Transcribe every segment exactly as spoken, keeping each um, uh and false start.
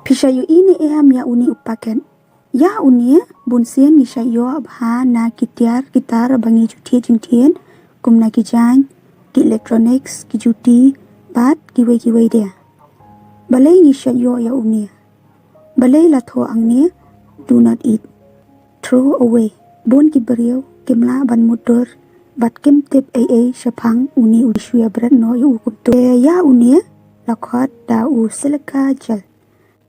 Phi shait ïohi ne em ïa une u packet? Ïa une bunsien ngi shait ïoh bha na ki tiar ki tar ba ngi ju thied jingthied, kum na ki jaiñ, ki electronics, ki juti, bad kiwei kiwei de. Balei ngi shait ïoh ïa une? Balei la thoh hangne, "Do not eat, throw away"? Bun ki briew kim lah ban mutdur bad kim tip ei ei shaphang une u, shu ïabret noh ïa u kumto. Te ïa une la khot da u silica gel.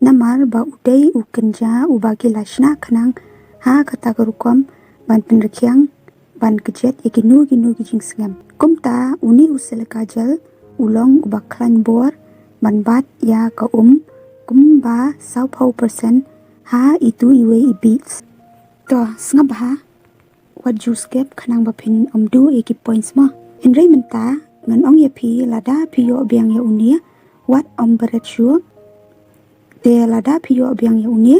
Namar ba u dei u kynja uba ki la shna khnang ha kata ka rukom ban pynrkhiang, ban kjit ïa kino kino ki jingsngem. Kumta une u silica gel u long uba khlaiñ bor ban bat ïa ka um kumba sawphew percent ha itu iwei i beads. To, sngap bha, wat ju skip khnang ba phin ym duh ïa ki points mo. Hynrei mynta ngan ong ïa phi, lada phi ïoh biang ïa une, wat ym bret shuh. Te lada phi ïoh biang ïa une,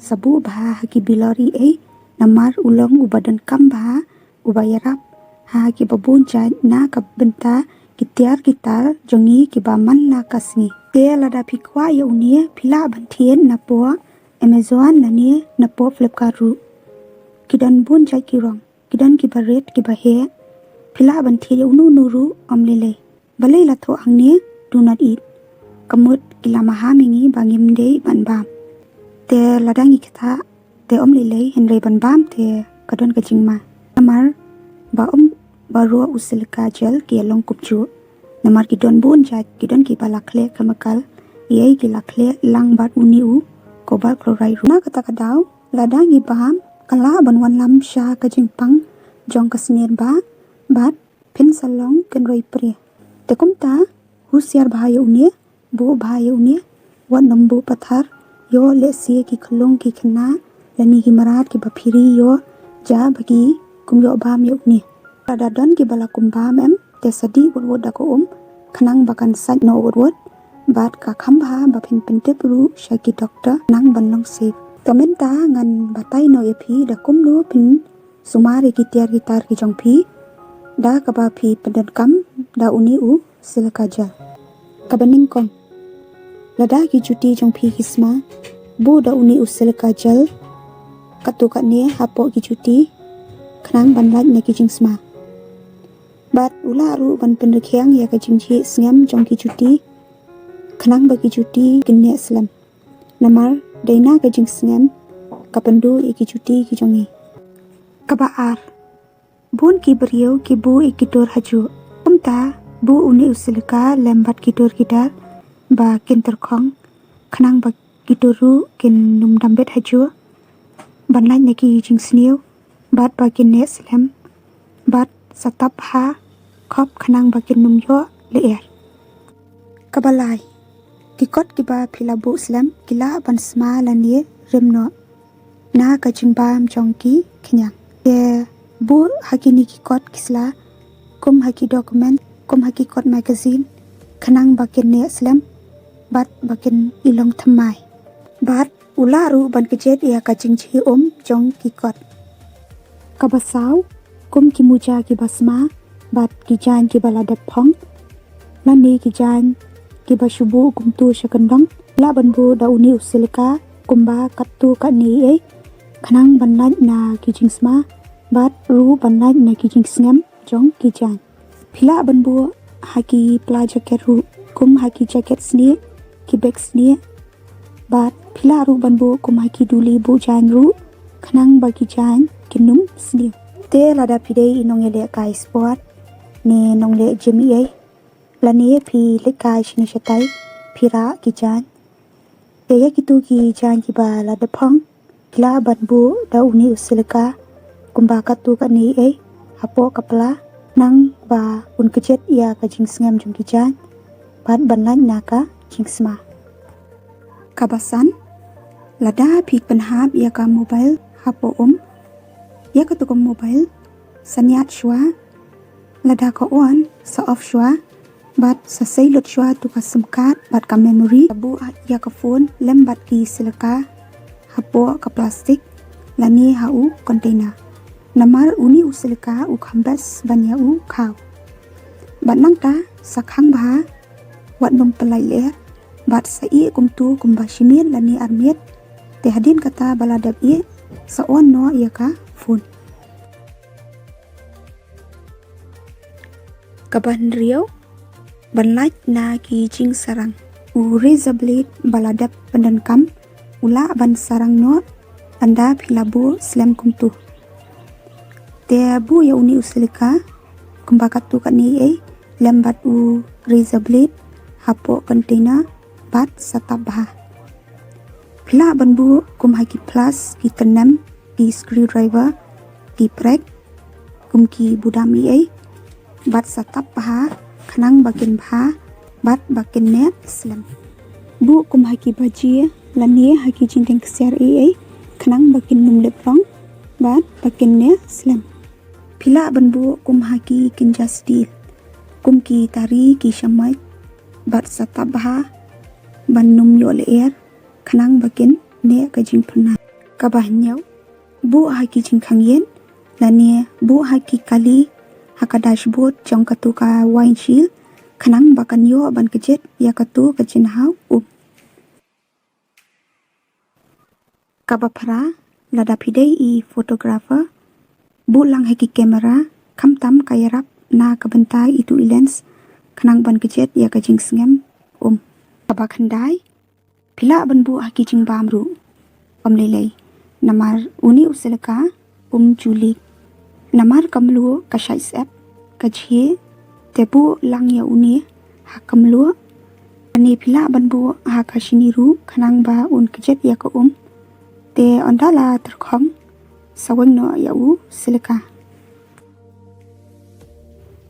sa buh bha ha ki bilor ei ei, namar u long uba donkam bha, uba ïarap ha kiba bun jait na ka bynta ki tiar ki tar jong ngi kiba man la ka sngi. Te lada phi kwah ïa une, phi lah ban thied napoh Amazon lane napoh Flipkart ruh. Ki don bun jait ki rong, ki don kiba rit kiba heh. Phi lah ban thied ïa uno uno ruh, ym lei lei. Balei la thoh hangne, "Do not eat"? Ka mut ki la maham ïa ngi ba ngim dei ban bam. Te lada ngi ktah, te ym lei lei, hynrei ban bam te ka don ka jingma. Namar ba ym baroh u silica gel ki ïalong kumjuh. Namar ki don bun jait, ki don kiba la khleh chemical, ei ei ki la khleh lang bad une u cobalt chloride ruh. Na kata ka daw, lada ngi bam, ka lah ban wanlam sha ka jingpang jong ka snier ba, bad phin sa long kynroi prie. Te kumta, husiar bha ïa une, buh bha ïa une, wat nym buh pathar, ïoh lehse ki khyllung ki khynnah, lane ki mrad kiba phi ri ïoh, jia ba ki kum ïoh bam ïa une. Lada don kiba la kum bam em, te sa dih wut wut da ka um, khnang ba kan sait noh wut wut, bad ka kham bha ba phin pyntip ruh sha ki doktor, khnang ban long safe. To mynta ngan batai noh ïa phi da kumno phin sumar ïa ki tiar ki tar ki jong phi, da kaba phi pyndonkam da une u silica gel. Kaba nyngkong, lada ki juti jong phi ki sma, buh da une u silica gel katto katne hapoh ki juti, khnang ban lait na ki jingsma. Bad u lah ruh ban pynrkhiang ïa ka jingjhieh sngem jong ki juti, khnang ba ki juti kin neh slem. Namar dei na ka jingsngem ka pynduh ïa ki juti ki jong ngi. Kaba ar, bun ki briew ki buh ïa ki dur hajuh. Kumta, buh une u silica lem bad ki dur ki dar ba kin tyrkhong, khnang ba ki dur ruh kin nym dam beit hajuh, ban lait na ki jingsniew, bad ba kin neh slem, bad sa tap ha khop khnang ba kin nym ïoh lyer. Kaba lai, ki kot kiba phi la buh slem ki lah ban sma lane rim noh na ka jingbam jong ki khñiang. Te buh ha kine ki kot ki sla, kum ha ki document, kum ha ki kot magazine, khnang ba kin neh slem, bad ba kin ïalong thymmai. Bad u lah ruh ban kjit ïa ka jingjhieh um jong ki kot. Kaba saw, kum ki muja kiba sma, bad ki jaiñ kiba la dep phong, lane ki jaiñ kiba shu buh kumto sha kyndong, lah ban buh da une u silica kumba katto katne ei ei, khnang ban lait na ki jingsma, bad ruh ban lait na ki jingsngem jong ki jaiñ. Phi lah ban buh ha ki pla jaket ruh, kum ha ki jaket snieh, ki bag snieh, bad phi lah ruh ban buh kum ha ki duli buh jaiñ ruh, khnang ba ki jaiñ kin nym sniew. Te lada phi dei i nongïalehkai sport, ne nongleh gym ei ei, lane phi leit kai shane shatai, phi rah ki jaiñ. Te ïa kito ki jaiñ kiba la dep phong, ki lah ban buh da une u silica kumba katto katne ei ei hapoh ka pla, khnang ba un kjit ïa ka jingsngem jong ki jaiñ, bad ban lait na ka jingsma. Kaba san, lada phi pynhap ïa ka mobile hapoh um, ïa kato ka mobile sa ñiad shuwa, lada ka on sa off shuwa, bad sa sei lut shuwa to ka sim card bad ka memory. Buh ïa ka phone lem bad ki silica hapoh ka plastik lane ha u container. Namar une u silica u kham best ban ïa u khaw. Bad nangta sa khang bha, wat nym pynlait lyer, Bad sa ih kumtu kumba shi miet lane ar miet. Te hadien kata ba la dep ih, sa on noh ïa ka phone. Kaba hynriew, ban lait na ki jingsarang. U razor blade ba la dep pyndonkam u lah ban sarang noh ynda phi la buh slem kumtu. Te buh ïa une u silica kumba katto katne ei lem bad u razor blade hapoh container bad sa tap bha. Phi lah ban buh kum ha ki pliers, ki tyrnem, ki screwdriver, ki prek, kum ki budam ei ei, bad sa tap bha khnang ba kin bha bad ba kin neh slem. Buh kum ha ki baje lane ha ki jingdeng ksiar ei ei khnang ba kin nym lip rong bad ba kin neh slem. Phi lah ban buh kum ha ki kynja steel, kum ki tari, ki shamoit, bad sa tap bha ban nym ïoh lyer khnang ba kin neh ka jingphyrnai. Kaba hynñiew, buh ha ki jingkhang ïit lane buh ha ki kali ha ka dashboard jong katu ka windshield khnang ba kan ïoh ban kjit ïa katu ka jinghaw um. Kaba phra, lada phi dei i photographer, buh lang ha ki camera, khamtam ka ïarap na ka bynta itu i lens khnang ban kjit ïa ka jingsngem um. Kaba khyndai, phi lah ban buh ha ki jingbam ruh. Ym lei lei, namar une u silica um ju leak. Namar ka mluh ka shait syep, ka jhieh, te buh lang ïa une ha ka mluh. Lane phi lah ban buh ha ka shini ruh khnang ba un kjit ïa ka um. Te ynda la tyrkhong, sa weng noh ïa u silica.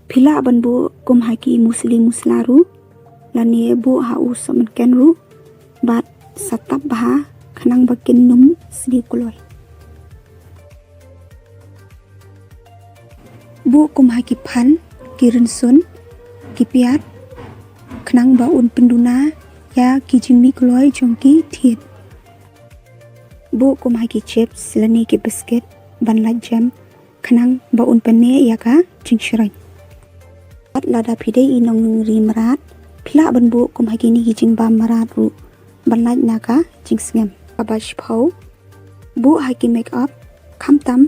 Phi lah ban buh kum ha ki musli musla ruh, lane buh ha u sohmynken ruh, bad sa tap bha khnang ba kin nym sniew kloi. Buh kum ha ki phan, ki rynsun, ki piat, khnang ba un pynduna ïa ki jingmih kloi jong ki thied. Buh kum ha ki chips lane ki biscuit ban lait jem khnang ba un pynneh ïa ka jingshyrkhei. Bad lada phi dei i nongri mrad, phi lah ban buh kum ha kine ki jingbam mrad ruh ban lait na ka jingsngem. Kaba shiphew, buh ha ki make up, khamtam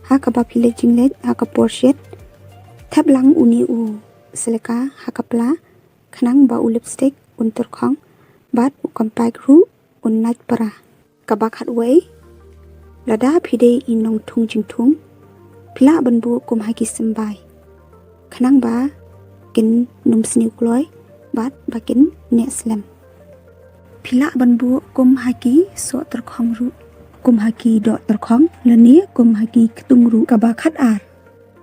ha kaba phi leit jingleit ha ka por shit. Thep lang une u silica ha ka pla khnang ba u lipstick un tyrkhong bad u compact ruh un lait para. Kaba khatwei, lada phi dei i nongthung jingthung, phi lah ban buh kum ha ki symbai khnang ba kin nym sniew kloi bad ba kin neh slem. Phi lah ban buh kum ha ki soh tyrkhong ruh, kum ha ki doh tyrkhong lane kum ha ki ktung ruh. Kaba khatar,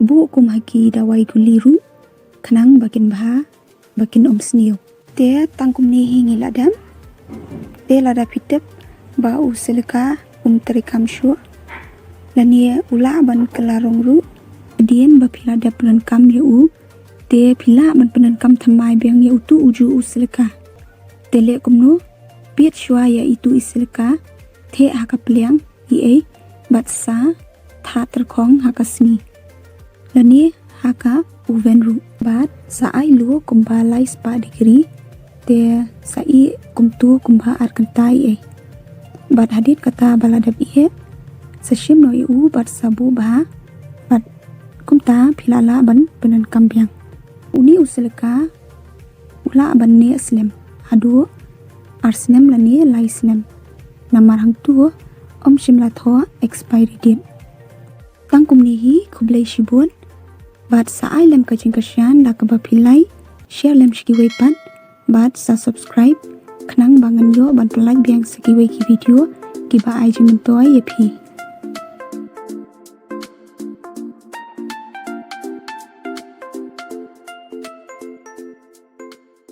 buh kum ha ki dawai guli ruh khnang ba kin bha, ba kin ym sniew. Te tang kumne hi ngi la dep. Te lada phi tip ba u silica um treikam shuh lane u lah ban kylla rong ruh, hadien ba phi la dep pyndonkam ïa u, te phi lah ban pyndonkam thymmai biang ïa utu u juh u silica. Te leh kumno, peit shuwa ïa itu i silica, theh ha ka pliang i ei, bad sa thah tyrkhong ha ka sngi lane ha ka oven ruh. Bad sa ai luh kumba lai spah degree, te sa ih kumtu kumba ar kynta i ei. Bad hadien kata ba la dep ih, sa shim noh ïa u bad sa buh bha. Bad kumta phi la lah ban pyndonkam biang. Une u silica u lah ban neh slem haduh ar snem lane lai snem. Namar hangtu ym shym la thoh expiry date. Tang kumne hi, khublei shibun. Bad sa ai lem ka jingkyrshan da kaba phi like, share lem sha kiwei pat, bad sa subscribe khnang ba ngan ïoh ban pynlait biang sa kiwei ki video kiba ai jingmyntoi ïa phi.